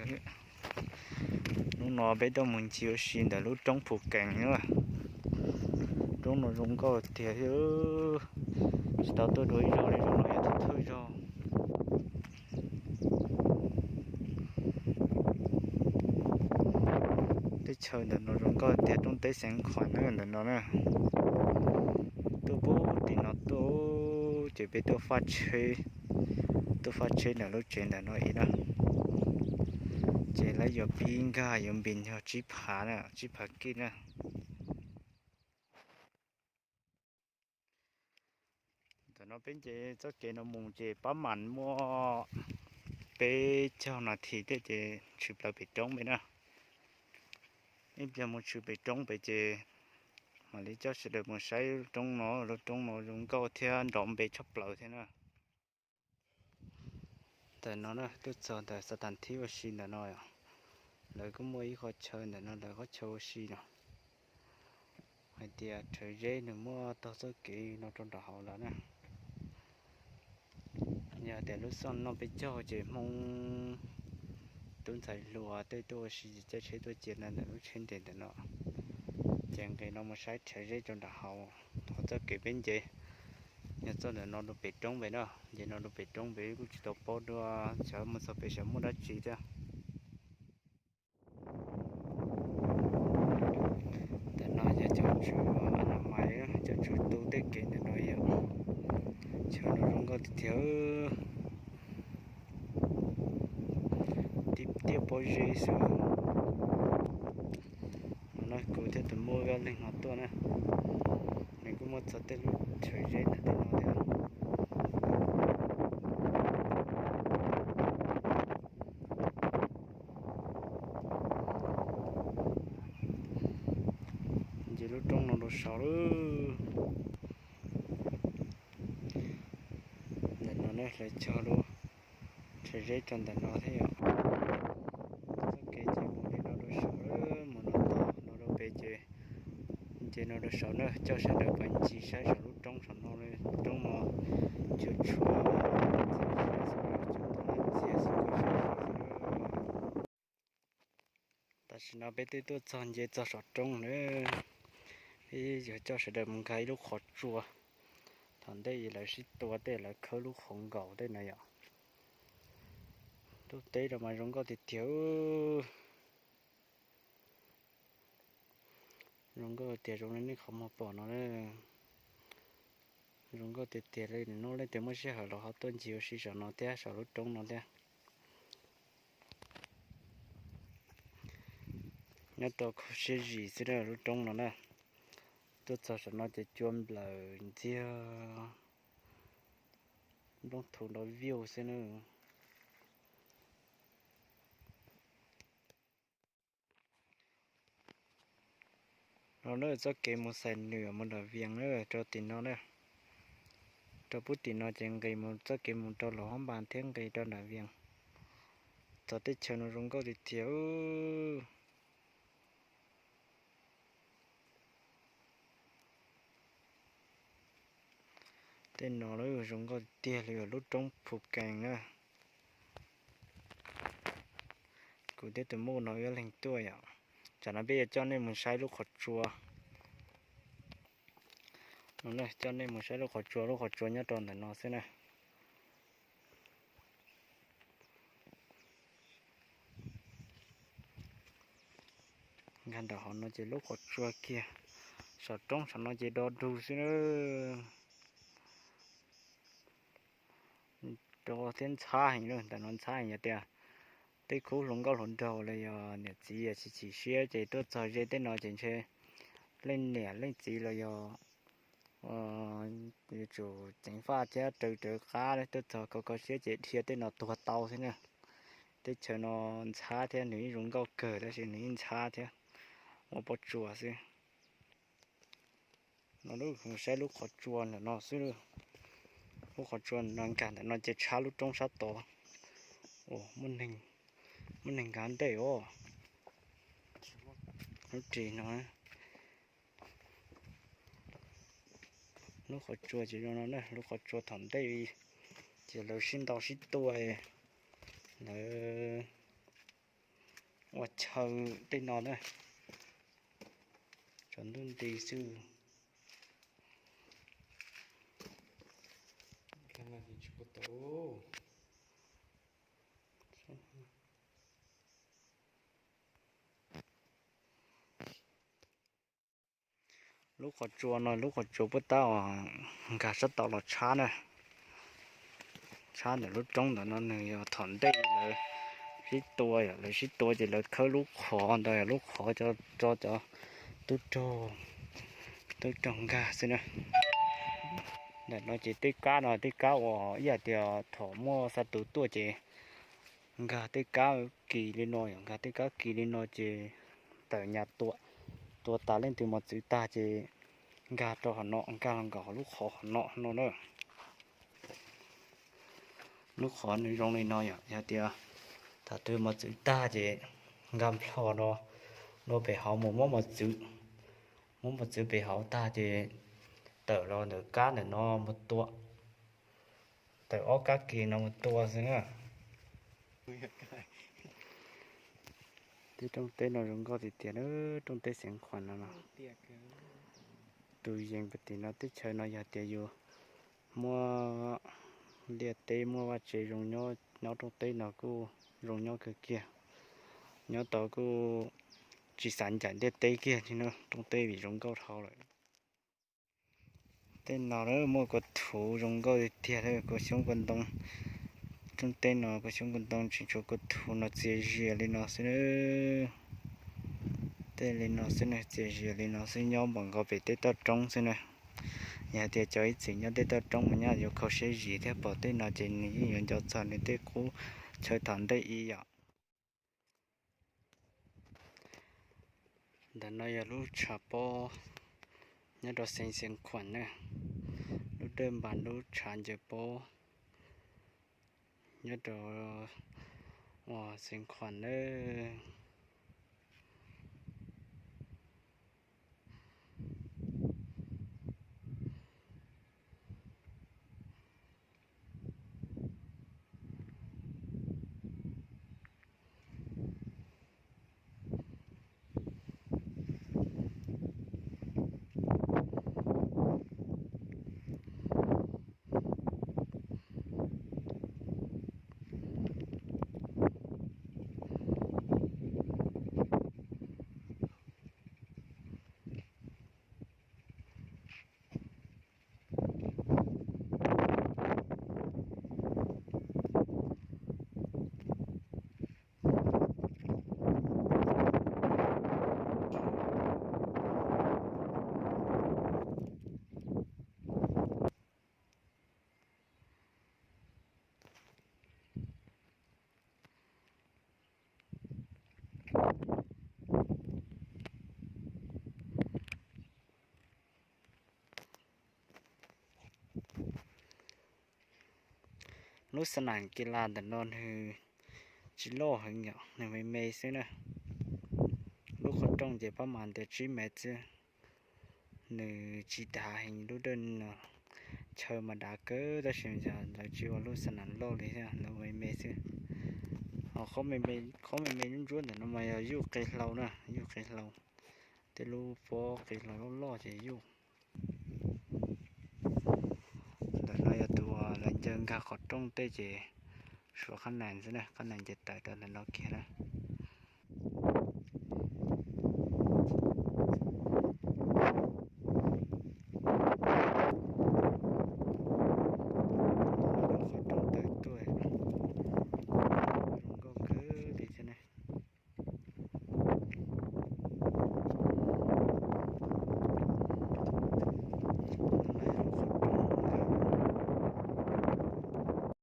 Hnub no peb tuaj mus ncig ua si ntawm lub roob Phu Kees na. Roob no zoo nkauj tiag, tsis tau tuaj dua ib zaug li, zaum no yog thawj thawj zaug. Teb chaws ntawm no zoo nkauj tiag, roob teb xeev Khuam na ntawm no na. Tuaj puag tim no tuaj ces peb tuaj faj tsheb, tuaj faj tsheb ntawm lub tsev ntawm no ib na. Ces lawv yuav pib nkag yuav npis nyog tsib phav na, tsib phav kij na. Ntawm no peb nce txoj kev no mus ces pab mam muaj peb caug nas this thiab ces tshwm plaws pem roob pem na. Ib pliag mus tshwm pem roob pem ces mam li coj sawv daws mus saib roob no, lub roob no zoo nkauj thiab nrov npe tshaj plaws thiab na. Ntawm no na, tuaj txog ntawm xav tas thib ua si ntawm no, lawv kuj muaj ib qhov chaw ntawm no, lawv qhov chaw ua si no, hais tias Rhawv Zeb nws muab taug txoj kev no rau nram hauv lawm na. Yog tias lub xyoo no peb caug ces Hmoob tub ntxhais hluas tej tuaj ua si ces caij tsheb tuaj cia ntawm lub tsheb nres ntawm no, ces nqis no mus saib Rhawv Zeb rau nram hauv. Qhov txoj kev peb nce yog txoj ntawm no rau pem roob pem na, nce no rau pem roob pem kuj tsis tau paub dua xyov mus txog pem xyov muaj dab tsi thiab. Ntawm no yog cov tswv a na mais, cov tswv tu tej kev ntawm no yog. Chaw no zoo nkauj tiag tiag, tib tiaj pob zeb xwb. No na, kuv thiab tus muam ob leeg no tuaj na, nws kuj muaj txog tej lub Rhawv Zeb ntawm tej no thiab. Nce lub roob no rau saud lawm. Ntawm no ne lawv cog lub Rhawv Zeb rau ntawm no thiab yom. Txoj kev ces mus li no rau saud lawm, mus no tod no rau pem ces nce no rau saud na, coj sawv daws pais ncig saib saum lub roob saum no, roob no cuag tshuav ntxiag xwb. Tam sim no peb twb tuaj txog nce txog saum roob na, peb yuav coj sawv daws mus nkag ib lub qhov tsua. Thaum ntej lawv sib tua tej lawv khawb lub qhov nkaus tej no yom. Lub teb no mas zoo nkauj tiag tiag. Zoo nkauj tiag, zoo li nej qhov muag pom no. Zoo nkauj tiag tiag li, hnub leej twg muaj sij hawm los ho tuaj ncig ua si saum no thiab, saum lub roob no thiab. Nyob rau kho siab zis xwb na lub roob no na. Tuaj txog saum no ces cua nplawm ntxiag, nplooj thuv nrov viuj xwb na. No na txoj kev mus Xais Nwm mus nram Vias na, rau tim no na. Rau puag tim no ces nqis mus txoj kev mus rau Luas Hab Npas thiab nqis rau nram Vias. Txoj teb chaws no zoo nkauj tiag tiag. Tej no lawm zoo nkauj tiag li lub roob Phu Kees na. Kuv thiab tus muam no wb leeg tuaj yom. Tsam no peb yuav coj nej mus saib lub qhov tsua. No coj nej mus saib lub qhov tsua, lub qhov tsua nyob rau ntawm no xwb na. Nkag nram hauv no ces lub qhov tsua kiag, saum roob saum no ces do dug xwb na. Do thiab ntxhab heev na, ntawm no ntxhab heev, yog tias tej khub hluas nkauj hluas nraug los yog niam txiv tsis chim siab ces tuaj txog ze tej no ces ntshe leej niam leej txiv los yog yuav tsum ceev faj thiab raws rawv qab tuaj txog kho kho siab ces dhia tej no tuag tau xwb na. Teb chaws no ntxhab thiab nws yeej zoo nkauj kawg tab sis nws yeej ntxhab thiab, ua pob tsuas xwb. No mus saib lub qhov tsua ntawm no xwb. Lub qhov tsua no nkag ntawm no ces tshab lub roob sab tod. Muaj neeg nkag ntej os. Lub ris no, lub qhov tsua ces zoo no na, lub qhov tsua thaum ntej ces lawv sib ntaus sib tua, lawv Ua chaw tej no na, tsaus ntuj nti xwb. Lub qhov tsua no, lub qhov tsua puab tab nkag sab tod los tshab na. Tshab ntawm lub roob ntawd no nws yog thaum ntej lawv sib tua, yog lawv sib tua ces lawv khawb lub qhov ntawd, lub qhov tso cov tub rog, tub rog nkag xwb na. Ntawm no ces tej kab no tej kab uas ib yam tias thaum muaj xa tus tuaj ces nkag tej kab kis li no, yog nkag tej kab kis li no ces tawm nyas tua, tua tas leej twg mos txwv tag ces nkag rau hauv no, nkag los nkaum hauv lub qhov hauv no no na. Lub qhov nws zoo li no yom, yog tias thaum twg mos txwv tag ces nkag nplho no, no pem hauv mus muab mos txwv, muab mos txwv pem hauv tag ces tawm los ntawm kab ntawm no mus tua, tawm ob kab kis no mus tua xwb na. Tej rooj teb no zoo nkauj tiag tiag, rooj teb Xeev Khuam no no. Tus yees pem tim no teb chaws no yog tias yus muaj liaj teb muaj vaj tsev zoo nyob, nyob rooj teb no kuj zoo nyob kawg kiag. Nyob tod kuj tsis xav ncaim liaj teb kiag li no, rooj teb vim zoo nkauj dhau lawm. Tej no muaj kua thuv zoo nkauj tiag tiag, kua xyoob kua ntoo. Rooj teb no kua xyoob kua ntoo tseem tshuav kua thuv no txias zias li no xwb na. Tej li no xwb na, txias zias li no xwb, nyob npaum nkaus pem tej toj roob xwb na. Yog hais tias cov ib txwm nyob tej toj roob mas nyaj yuav kho siab zis thiab, pom tej no ces nws yeej yuav nco txog nws tej qub chaw thaum ntej ib yam. Ntawm no yog lub tshav pob nyob rau Xeev Khuam na, lub dawj npas lub tshav ncaws pob nyob rau Xeev Khuam na. Lub xa nam ki la ntawm no nws tsis loj heev yom, nws me me xwb na. Lub qhov rooj ces pab mas ntias tsib mev xwb. Nws tsis dav heev, lub dawj no chaw mas dav kawg tab sis lawv tsis ua lub xa nam loj li thiab, lawv me me xwb. Ho qhov me me ntsuab ntsuab ntawm no mas yog yuj qe hlau na, yuj qe hlau. Tej lub pob qe hlau loj loj ces yuj. Ntawm no yog tus uas lawv ncaws nkag qhov rooj tej ces suav qhab nees xwb na, qhab nees ces tawm rau ntawm no kiag na.